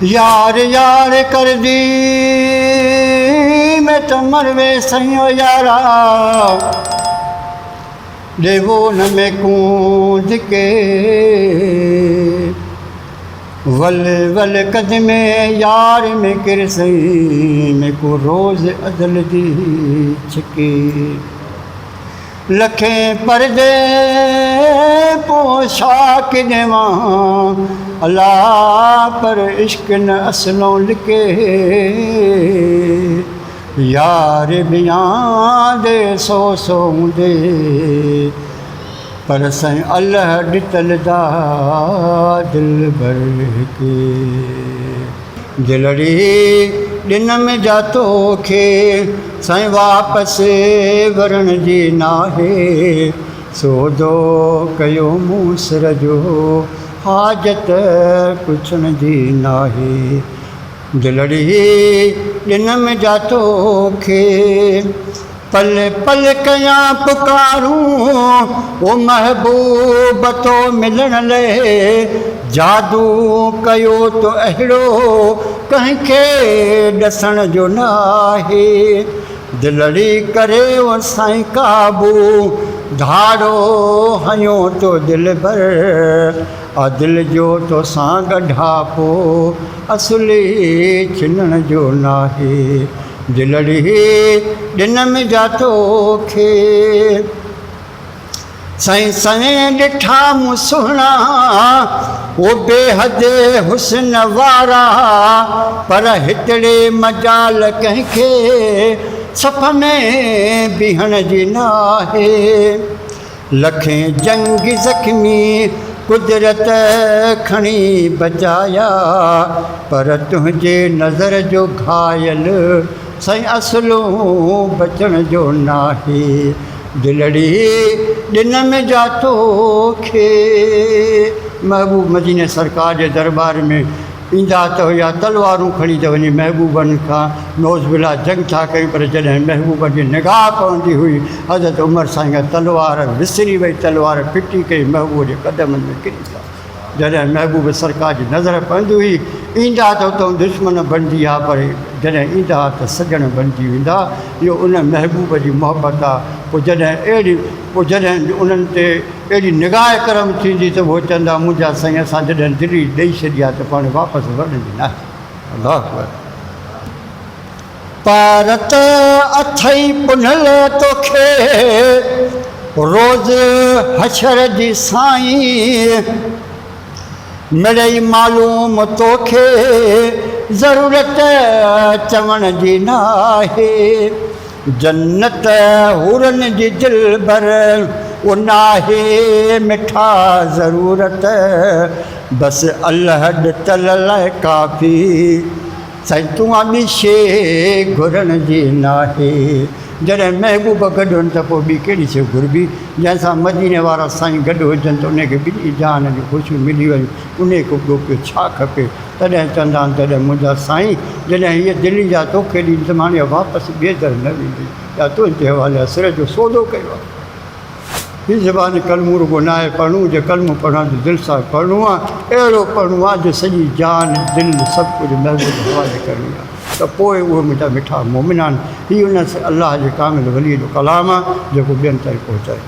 يار يار ڪردي مين ته مروي سائين او يارا ڏيوو نه ميڪون ڌڪي ول ول قدمي يار ۾ ڪر سائين ميڪون روز ازل the ڇڪي. لکين پردي پوشاڪ ڏيوان الا پر عشق نه اصلون لڪي يار ٻيان the سو سو هوندي پر سائين الله ڏتل دا دلبر هڪي. دلڙي ڏنم جا توکي سائين واپس ورڻ جي ناهي سودو ڪيو مون سر جو حاجت پڇڻ جي ناهي دلڙي ڏنم جا توکي پل پل ڪيان پڪارون او محبوب تو ملڻ لئه جادو ڪيو تو اهڙو ڪنهن کي ڏسڻ جو ناهي دلڙي ڪري او سائين قابو ڌاڙو هنيو تو دلبر آ دل جو توسان ڳنڍاپو اصلي ڇنڻ جو ناهي. دلڙي ڏنم جا توکي. سائين سوين ڏٺا مون سهڻا او بيحد حسن وارا پر هتڙي مجال ڪنهن کي صف ۾ بيهڻ جي ناهي. لکين جنگ زخمي قدرت کڻي بچايا پر تنهنجي نظر جو گهايل سائين اصلون بچڻ جو ناهي دلڙي ڏنم جا توکي محبوب مديني سرڪار جي درٻار ۾ ايندا ته هيا تلوارون کڻي ته وڃي محبوبن کان نعوذ بالله جنگ ٿا ڪيون پر جڏهن محبوبن جي نگاهه پوندي هئي حضرت عمر سائين کان تلوار وسري وئي تلوار ڦٽي ڪئي محبوب جي قدمن ۾ ڪري پيا جڏهن محبوب سرڪار جي نظر پوندي هئي ايندا ته اتان دشمن بڻجي ها پر جڏهن ايندا ها ته سڄڻ بڻجي ويندا اهو ان محبوب جي محبت آ پوء جڏهن اهڙي پوء جڏهن انهن تي اهڙي نگاهه ڪرم ٿيندي ته اهي چوندا، منهنجا سائين اسان جڏهن دلي ڏئي ڇڏي آهي ته پاڻ واپس ورڻجي ناهي. الله اڪبر. پارت اٿئي پنهل توکي روز حشر جي سائين مڙئي معلوم توکي ضرورت چوڻ جي ناهي. جنت حورن جي دلبر او ناهي مٺا ضرورت بس الله ڏتل لاء ڪافي سائين تون آ ٻي شي گهرڻ جي ناهي جڏهن محبوب گڏ هن ته پوء ٻي ڪهڙي شي گهربي جنهن سان مديني وارا سائين گڏ هجن ته انهي کي ٻنهي جهان جون خوشيون ملي ويون انهي کان ٻيو پيو ڇا کپي تڏهن چوندا آهن تڏهن منهنجا سائين جڏهن هيء دلي جا توکي ڏيندم هاڻي اها واپس ٻئي در نه ويندي اها تنهنجي حوالي آهي سر جو سودو ڪيو آهي. هي زبان ڪلمو رڳو ناهي پڙهڻو جي ڪلمو پڙهڻ ته دل سان پڙهڻو آهي اهڙو پڙهڻو آهي جو سڄي جان دل سڀ ڪجهه محبوب حوالي ڪرڻي آهي ته پوء اهي منهنجا مٺا مومن آهن هي ان الله جي ڪامل ولي جو ڪلام آهي جيڪو ٻين تائين پهچائي.